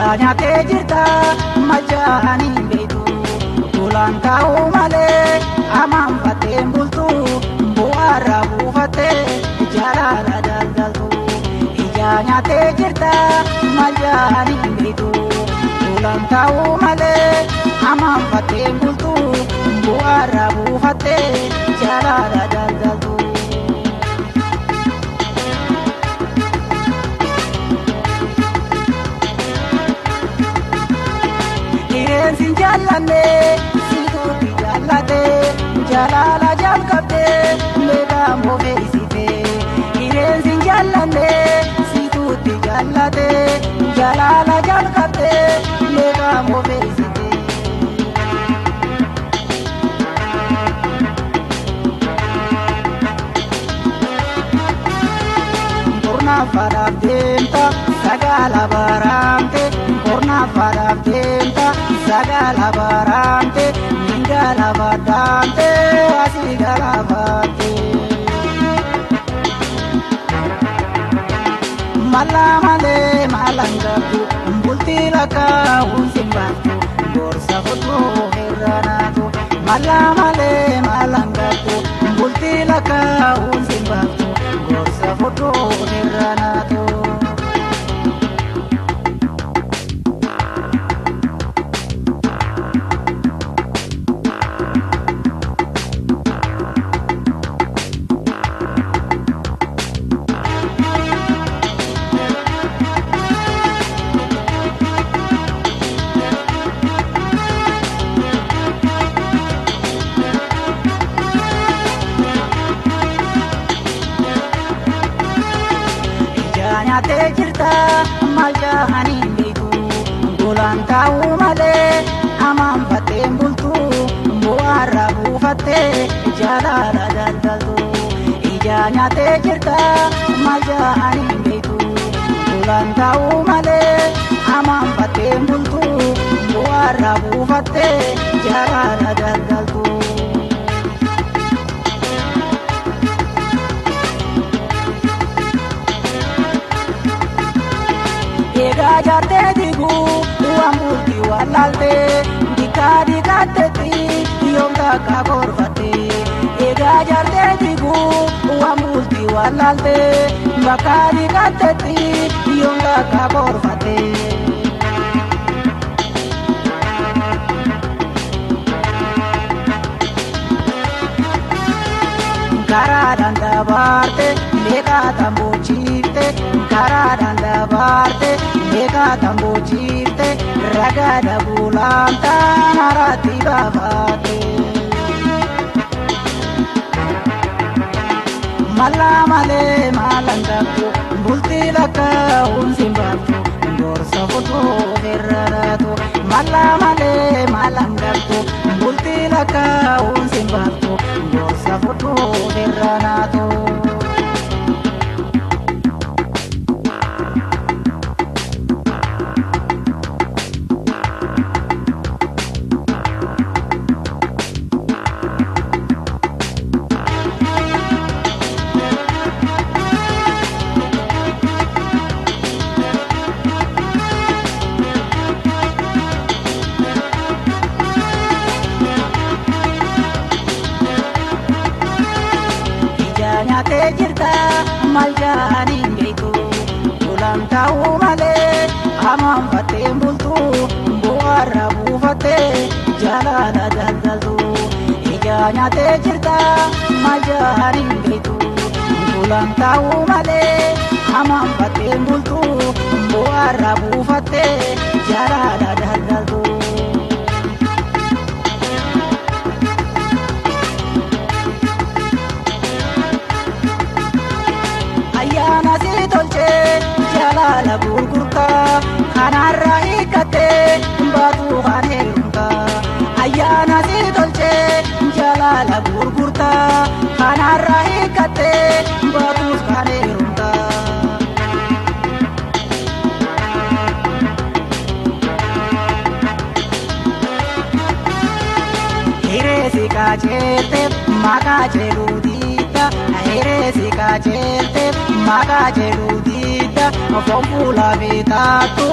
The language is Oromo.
Ija nyaatee jirta majaaniin beektu Tulaan taa'uu malee amaanfattee bultu bu'aarra buufattee jaalala daldaltu. Ija nyaatee jirta majaaniin beektu Tulaan taa'uu malee amaanfattee bultu bu'aarra buufattee jaalala daldaltu. Hireen sin jaallanne situutti jaallate jaalala jalqabde meeqa moofeessite. Hireen sin jaallanne situutti jaallate jaalala jalqabde meeqa moofeessite. Kurnaaffaadhaaf deemta sagaala baraamte kurnaaffaadhaaf deemta sagaala baraamte mingaala baddaamte asii galaafatte. Mala malee maalaan qabdu bultii lakkaa'uun sin baaftu gorsa fudhuu irra naatu. Mala malee maalaan qabdu bultii lakkaa'uun sin baaftu gorsa fudhuu irra naatu. Ija nyaatee jirta maal jaaniin beektu Golaan taa'uu malee amaanfattee bultu bu'aarra buufattee jaalala daldaltu. Ija nyaatee jirta maal jaaniin beektu Golaan taa'uu malee amaanfattee bultu bu'aarra buufattee jaalala daldaltu. Egaa jaartee diguu waan bultii wallaaltee dikkaa dikkaatteetti yoom takka gorfatte. Egaa jaartee diguu waan bultii wallaaltee bakka dikkaatteetti yoom takka gorfatte. Karaadhaan dabaarte meeqa tambochiifte karaadhaan dabaarte meeqa tambochiifte ragada bulaan haratti baafatte. Mala malee maalaan qabdu bultii lakkaa'uun sin baaftu gorsa fudhuu irra naatu. Mala malee maalaan qabdu bultii lakkaa'uun sin baaftu gorsa fudhuu irra naatu. Ija nyaatee jirta maal jaaniin beektu Tulaan taa'uu malee amaanfattee bultu bu'aarra buufattee jaalala daldaltu. Ija nyaatee jirta maal jaaniin beektu Tulaan taa'uu malee amaanfattee bultu bu'aarra buufattee jaalala daldaltu. Ayyaana si tolchee jaalala gurgurtaa kanarra hiikkattee baatu kan heerumtaa. Ayyaana si tolchee jaalala gurgurtaa kanarra hiikkattee baatuus kan heerumtaa. Hiree si kajeelte maqaa jedhu diida hiree si kajeelte maqaa jedhu diida foon fuula bitaatu.